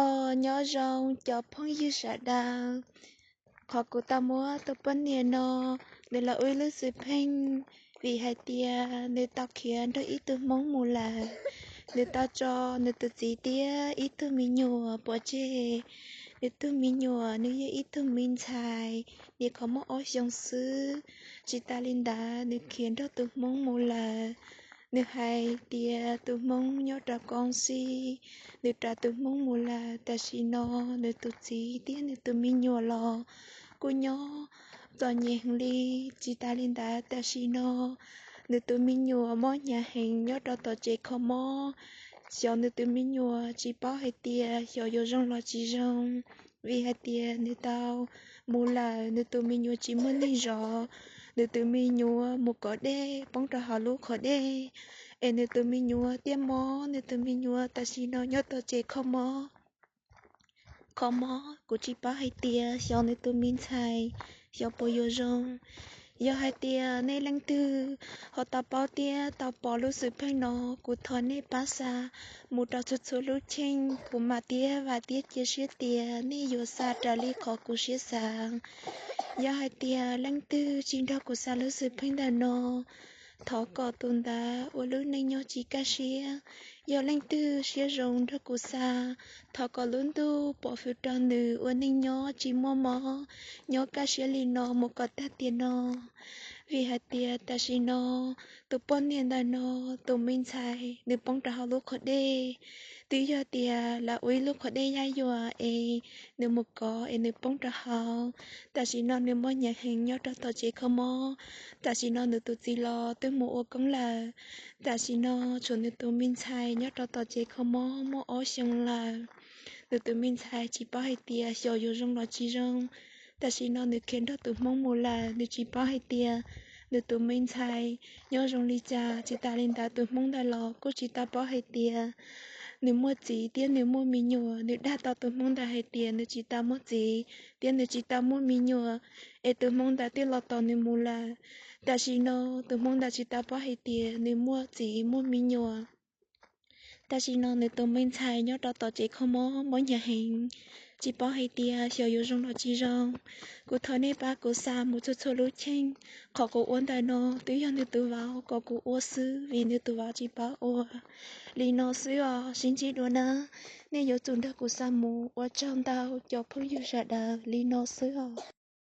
Os, nyob zoo cov phooj ywg sawv daws. Qhov kuv tau muab tus poj niam no, nws los ua ib lub xwm pheej, vim hais tias nws tau khiav nrog ib tug Hmoob mus lawm. Nws tau tso nws tus txiv thiab ib tug me nyuam pov tseg. Nws tus me nyuam nws yog ib tug me ntxhais, nyuam qhuav muaj ob xyoos xwb. Tsis tas li ntawd, nws khiav nrog tus Hmoob mus lawm. Nws hais tias tus Hmoob nyob rau Koom Xij, nws raws tus Hmoob mus lawm. Tam sim no nws tus txiv thiab nws tus me nyuam los kuj nyob txom nyem heev li. Tsis tas li ntawd, tam sim no nws tus me nyuam mob hnyav heev nyob rau tom tsev kho mob. Xyov nws tus me nyuam tsis paub hais tias xyov yuav zoo los tsis zoo, vim hais tias nws tau mus lawm, nws tus me nyuam tsis muaj neeg zov. Nws tus me nyuam mus kov dej poob rau hauv lub qhov dej, es nws tus me nyuam thiaj mob. Nws tus me nyuam tam sim no nyob tom tsev kho mob. Kho mob, kuv tsis paub hais tias xyov nws tus me ntxhais xyov puas yuav zoo. Yog hais tias nej leej twg ho tau paub thiab tau pom lub xwm pheej no, kuv thov nej pab xa mus rau txhua txhua lub cheej. Kuv mam thiab vam thiab cia siab tias nej yuav xa raws li qhov kuv siab xav. Yog hais tias leej twg tsis nrog kuv xa lub xwm pheej ntawm no, thov kom tus ntawd ua lub neej nyob tsis kaj siab. Yog leej twg siab zoo nrog kuv xa, thov kom lub ntuj pov hwm rau nws ua neej nyob tsis muaj mob, nyob kaj siab li no mus kom tag tiam no. Vim hais tias tam sim no tus poj niam ntawm no, tus me ntxhais, nws poob rau hauv lub qhov dej. Twb yog tias lawv ua ib lub qhov dej yaj yuam es nws mus kov es nws poob rau hauv. Tam sim no nws mob hnyav heev nyob rau tom tsev kho mob. Tam sim no nws tus txiv los twb mus ua koob lawm. Tam sim no tshuav nws tus me ntxhais nyob rau tom tsev kho mob muaj ob xyoos lawm. Nws tus me ntxhais tsis paub hais tias xyov yuav zoo los tsis zoo. Tam sim no nws khiav nrog tus Hmoob mus lawm, nws tsis paub hais tias nws tus me ntxhais nyob zoo li cas. Tsis tas li ntawd, tus Hmoob ntawd los kuj tsis tau paub hais tias nws muaj txiv thiab nws muaj me nyuam. Nws dag tau tus Hmoob ntawd hais tias nws tsis tau muaj txiv thiab nws tsis tau muaj me nyuam, es tus Hmoob ntawd twb los tos nws mus lawm. Tam sim no tus Hmoob ntawd tsis tau paub hais tias nws muaj txiv muaj me nyuam. Tam sim no nws tus me ntxhais nyob rau tom tsev kho mob mob hnyav heev, tsis paub hais tias xyov yuav zoo los tsis zoo. Kuv thov nej pab kuv xa mus txhua txhua lub cheej. Qhov kuv ua ntawm no twb yog nws tus vauv kom kuv ua xwb, vim nws tus vauv tsis paub ua. Li no xwb os, sib ntsib dua na. Nej yuav tsum nrog kuv xa mus. Ua tsaug ntau cov phooj ywg sawv daws, li no xwb os.